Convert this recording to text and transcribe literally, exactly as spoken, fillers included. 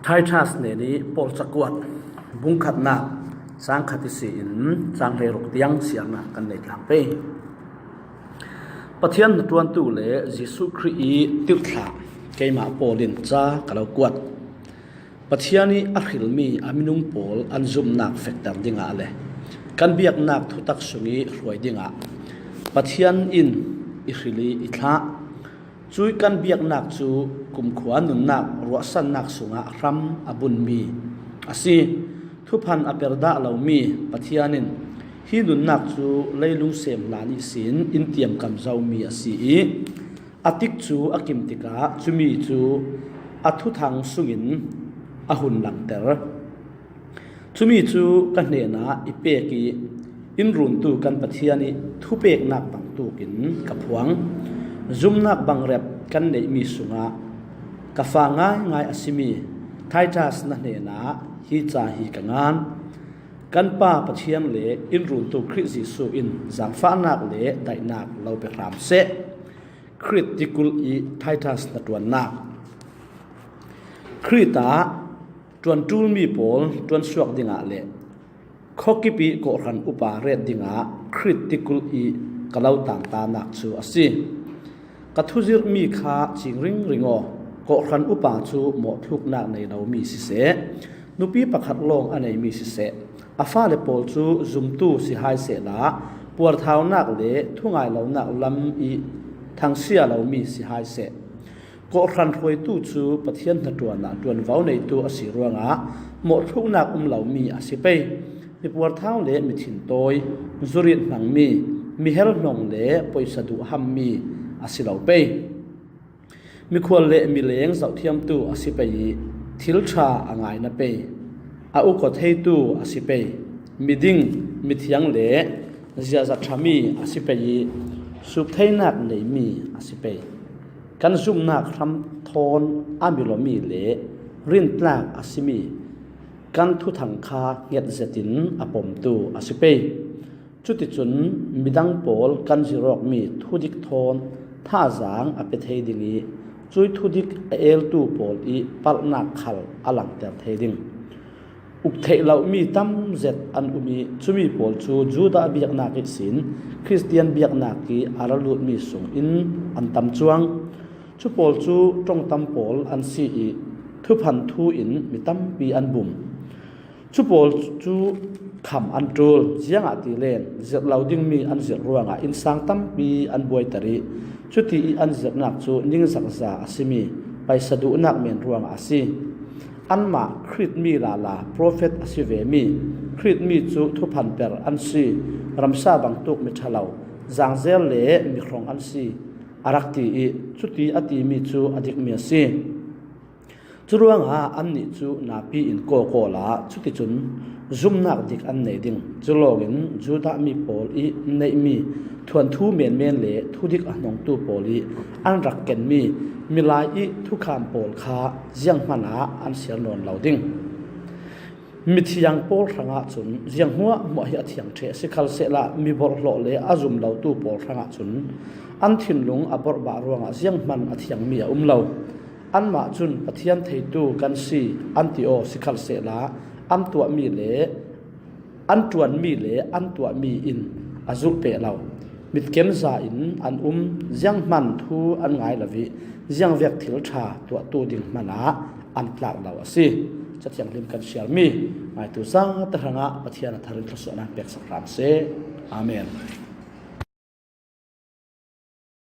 Titus neni Paul cakuat bungkhatnak cangkhat ihsi in cang hleiruk tiang siarnak kan nei tlang pei. Pathian hnaṭuantu le Jesuh Khrih i tirhthlah keimah Paul in ca ka lo kuat. Pathian i a hrilmi a minung pawl an zumnak fekter dingah le kan biaknak thutak sung i hruai dingah Pathian in i hril i i thlah. Cui kan biaknak cu kumkhua nunnak ruahsannak sungah hram a bunmi a si. Thuphan a per dah lomi Pathian in hi nunnak cu leilung sem hlan ihsin in tiamkam zomi a si i, a tikcu a kim tikah cumi cu a thuthang sungin a hun langter. Cumi cu ka hnenah i pek i, in runtu kan Pathian i thupeknak bangtukin ka phuang. Zumnak bangrep kan neihmi sungah ka fa ngaingai a simi Titus na hnenah hi ca hi ka ngan. Kan Pa Pathian le in runtu Khrih Jesuh in zaangfahnak le daihnak lo pe hram seh. Khrih tikulh i Titus hnaṭuannak. Khrih ah ṭuanṭulmi pawl ṭuansuak dingah le khuakip i kawhhran upa ret dingah Khrih tikulh i ka lo tangtanak cu a si. Ka thuzirhmi kha cing ringring aw, kawhhran upa cu mawhthluknak nei lomi siseh, nupi pakhat lawng a neimi siseh, a fale pawl cu zumtu si hai sehla, puarthaunak le thungai lonak lam i thangsia lomi si hai seh. Kawhhran hruaitu cu Pathian hnaṭuan ah ṭuanvo neitu a si ruangah mawhthluknak um lomi a si pei. Mipuarthau le mithintawi, zurit hmangmi, mihel hnong le poisa duh hammi a si lo pei. Mikhual le mileng zohthiamtu a si pei i thil ṭha a ngaina pei, a uk aw theitu a si pei, miding, mithiang le ziaza ṭhami a si pei i sup theinak neimi a si pei. Kan zumnak hram thawn a milomi le rintlak a simi kan thuthang kha hnget zetin a pomtu a si pei. Cuticun midang pawl kan zirawkmi thudik thawn thazaang a pe thei ding i, cui thudik a eltu pawl i palhnak khal a langter thei ding. Uk theih lomi tam zet an um i, cumi pawl cu Judah biaknak ihsin Khristian biaknak i a ra lutmi sungin an tam cuang. Cu pawl cu ṭongtam pawl an si i, thuphan thu in mi tampi an bum. Cu pawl cu kham an ṭul, ziangahtile zirh lo dingmi an zirh ruangah innsang tampi an buaiter i, cuti i an zirhnak cu ningzakza a simi paisa duhnak men ruangah a si. Anmah Khrih mi lala profet a si vemi, Khrih mi cu thuphan per an si, ramsa bangtuk mi ṭha lo, zangzel le mi hrawng an si, a rak ti i, cuti a timi cu a dikmi a si. Curuangah annih cu napi in kawkaw la, cuticun zumnak dik an nei ding. Culawngin Judah mi pawl i neihmi thuanthu menmen le thudik a hnongtu pawl i an rak kenmi milai i thukham pawl kha zianghman ah an siar nawn lo ding. Mithiang pawl hrangah cun ziang hmuahhmuah hi a thiang ṭheh, sikhalsehla mi borhhlawh le a zum lotu pawl hrangah cun an thinlung a borhbah ruangah zianghman a thiangmi a um lo. Anmah cun Pathian theitu kan si an ti aw, sikhalsehla an tuahmi le an ṭuanmi le an tuahmi in a zulhpeh lo. Mitkem za in an um, zianghman thu an ngai lo i ziangvek thil ṭha tuahtu ding hmanah an tlak lo a si. Cathianghlim kan siarmi ngaitu zate hrangah Pathian a thar in thluasuahnak peksak hram seh. Amen.